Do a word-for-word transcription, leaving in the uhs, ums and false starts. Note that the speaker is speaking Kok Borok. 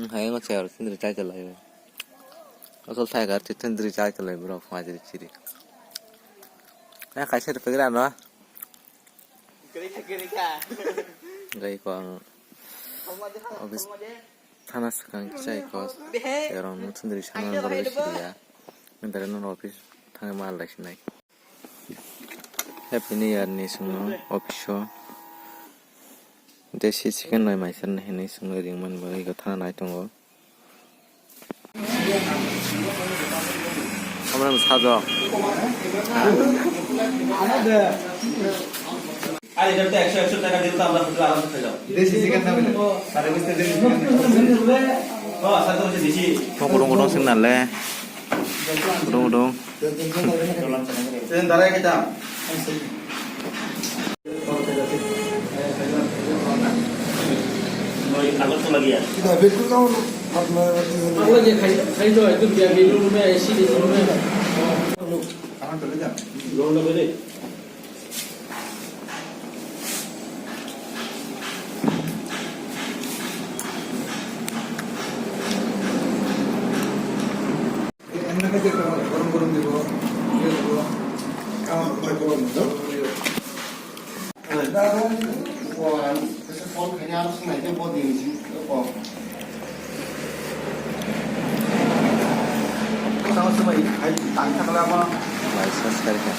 Hai ngo chair sindri chai chalai. Asol thai gar sindri chai chalai bro phajri chiri. Na kaisa rwpaigra no. Gai ko ang office thana swkang chai ko. Erong no sindri sana bro siriya. Nang dare no office thang mal lai sinai. Happy New Year ni chwngno office o desi chicken noi mai sar hinwi chwngno ring mani bagwi gotha nai tongo. Amrang sajok. আরে, এটা তো একশো, একশো টাকা দিলে তো আমরা হোটেলে আরামসে খাই যাবো। দেশি চিকেন খাবে না? সাড়ে পাঁচটা দেশি চিকেন খাবে। ও, সাথে হচ্ছে দেশি। Mo kudung kudung sing nale. Kudung kudung. Senin darai kita. ওই আগরতলা গিয়া। আমরা যে খাই, খাই তো একদম গিয়া বেডরুমে এসি রুমে। এমনি খাইতে একটা মজা, গরম গরম দিব, ইয়ে দিব, খাওয়ার সময় গরম দিব। License kari ka.